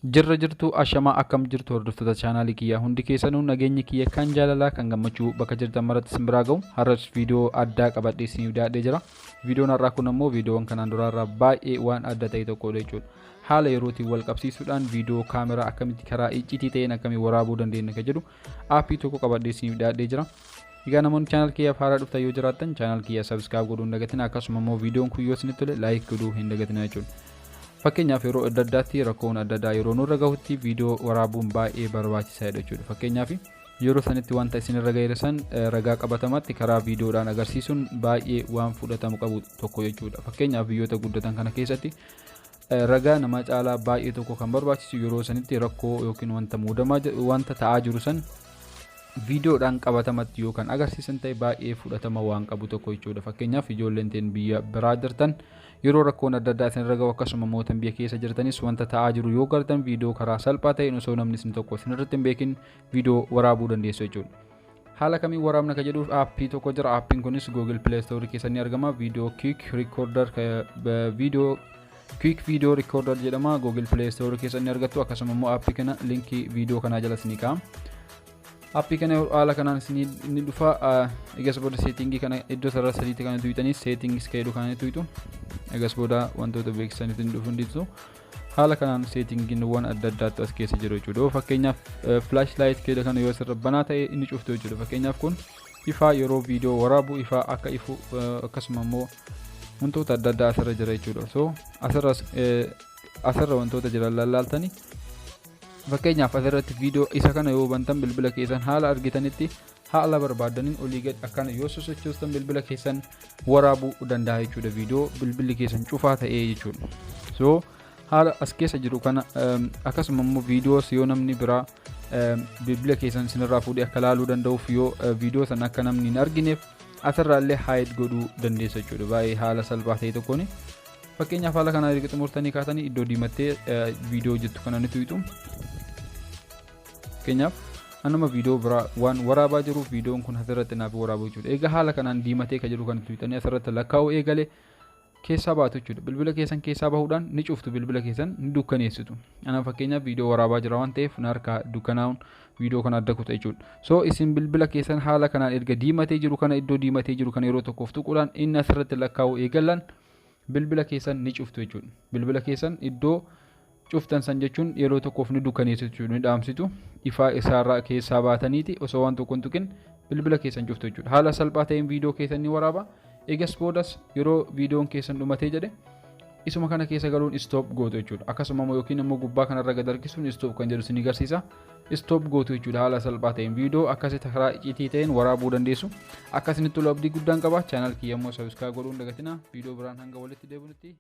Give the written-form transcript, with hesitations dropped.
Jirra jirtu, ashamaa, akkam jirtu hordoftoota chaanaalii kiyyaa? Hundi keessanuu nageenyi kiyya kan jaalalaa kan gammachuu bakka jirtan maratti isin biraa ga'u. Har'as viidiyoo addaa qabadhee isiniif dhiyaadhee jira. Viidiyoon har'aa kun ammoo viidiyoowwan kanaan duraarraa baay'ee waan adda ta'e tokkodha jechuudha. Haala yerootiin wal qabsiisuudhaan viidiyoo kaameraa akkamitti karaa icciitii ta'een akkamiin waraabuu dandeenya kan jedhu aappii tokko qabadhee isiniif dhiyaadhee jira. Egaa namoonni channel kiyyaaf haaraa dhuftan yoo jiraattan, channel kiyya subscribe godhuu hin dagatina. Akkasuma immoo viidiyoon kun yoo isinitti tole, like godhuu hin dagatina jechuudha. Fakkeenyaaf, yeroo adda addaatti rakkoon adda addaa yeroo nurra gahutti viidiyoo waraabuun baay'ee barbaachisaadha jechuudha. Fakkeenyaaf, yeroo sanitti wanta isinirra gahe san ragaa qabatamaatti karaa viidiyoodhaan agarsiisuun baay'ee waan fudhatamu qabu tokko jechuudha. Fakkeenyaaf, biyyoota guddatan kana keessatti ragaa nama caalaa baay'ee tokko kan barbaachisu yeroo sanitti rakkoo yookiin wanta muudamaa wanta ta'aa jiru san viidiyoodhaan qabatamatti yoo kan agarsiisan ta'e baay'ee fudhatama waan qabu tokko jechuudha. Fakkeenyaaf, ijoolleen teen biyya biraa jirtan yeroo rakkoon adda addaa isin irra gahu, akkasuma mootan biyya keessa jirtanis wanta ta'aa jiru yoo gartan, viidiyoo karaa salphaa ta'een osoo namni isin tokko isin irratti hin beekin viidiyoo waraabuu dandeessu jechuudha. Haala kamiin waraabna ka jedhuuf aappii tokko jira. Aappiin kunis Google Play Store keessa ni argama. Video Quick Recorder, Video Quick Video Recorder jedhama. Google Play Store keessa ni argattu. Akkasuma immoo aappii kana linkii viidiyoo kanaa jala isinii ka'a. Aappii kana haala kanaan isinii ni dhufa. Egas booda settingii kana iddoo sarara sadiitti kana tuqxanii, settings ka jedhu kana ni tuqxu. Egas booda wantoota beeksisanitti ni dhufu hundittu. Haala kanaan settingiiwwan adda addaatu as keessa jiru jechuudha. Fakkeenyaaf, flash light keessa kana yoo asirra banaa ta'e inni cuftu jechuudha. Fakkeenyaaf, kun ifaa yeroo viidiyoo waraabu ifaa akka ifu, akkasuma immoo wantoota adda addaa asirra jira jechuudha. So asirra wantoota jiran lallaaltanii, fakkeenyaaf asirratti viidiyoo isa kana yoo bantan, bilbila keessan haala argitanitti haala barbaadaniin olii gad akkana yoo sosochoostan bilbila keessan waraabuu danda'a jechuudha, viidiyoo bilbilli keessan cufaa ta'ee jechuudha. So haala as keessa jiru kana, akkasuma immoo viidiyoos yoo namni biraa bilbila keessan isinirraa fuudhee akka laaluu danda'uuf, yoo viidiyoo sana akka namni hin argineef asirraa illee hide godhuu dandeessa jechuudha, baay'ee haala salphaa ta'e tokkoon. Fakkeenyaaf, haala kanaa erga xumurtanii kaatanii iddoo diimattee viidiyoo jettu kana ni tuqxu. Fakkeenyaaf, anuma viidiyoo biraa waan waraabaa jiruuf viidiyoon kun asirratti naaf waraabuu jechuudha. Egaa haala kanaan diimatee kan jiru kan tuqxanii asirratti lakkaa'uu eegale keessaa baatu jechuudha. Bilbila keessan keessaa bahuudhaan ni cuftu, bilbila keessan ni dukkaneessitu. Ana fakkeenyaaf viidiyoo waraabaa jira waan ta'eef na harkaa dukkanaa'uun viidiyoo kana adda kuta jechuudha. So isin bilbila keessan haala kanaan erga diimatee jiru kana, iddoo diimatee jiru kana yeroo tokkoof tuquudhaan inni asirratti lakkaa'uu eegalan bilbila keessan ni cuftu jechuudha. Bilbila keessan iddoo cuftan san jechuun yeroo tokkoof ni dukkaneessitu jechuudha, ni dhaamsitu. Ifaa isaarraa keessaa baataniiti osoo waan tokko hin tuqin bilbila keessan cuftu jechuudha. Haala salphaa ta'een viidiyoo keessan ni waraaba. Eegas boodas yeroo viidiyoon keessan dhumatee jedhe isuma kana keessa galuun stop gootu jechuudha. Akkasuma immoo yookiin immoo gubbaa kanarra gad harkisuun stop kan jedhu isin agarsiisa. Stop gootu jechuudha, haala salphaa ta'een viidiyoo akkasitti karaa icciitii ta'een waraabuu dandeessu. Akkasinitti tolu abdii guddaan qaba. Channel kiyya immoo subscribe godhuun dagatina. Viidiyoo biraan hanga walitti deebinutti.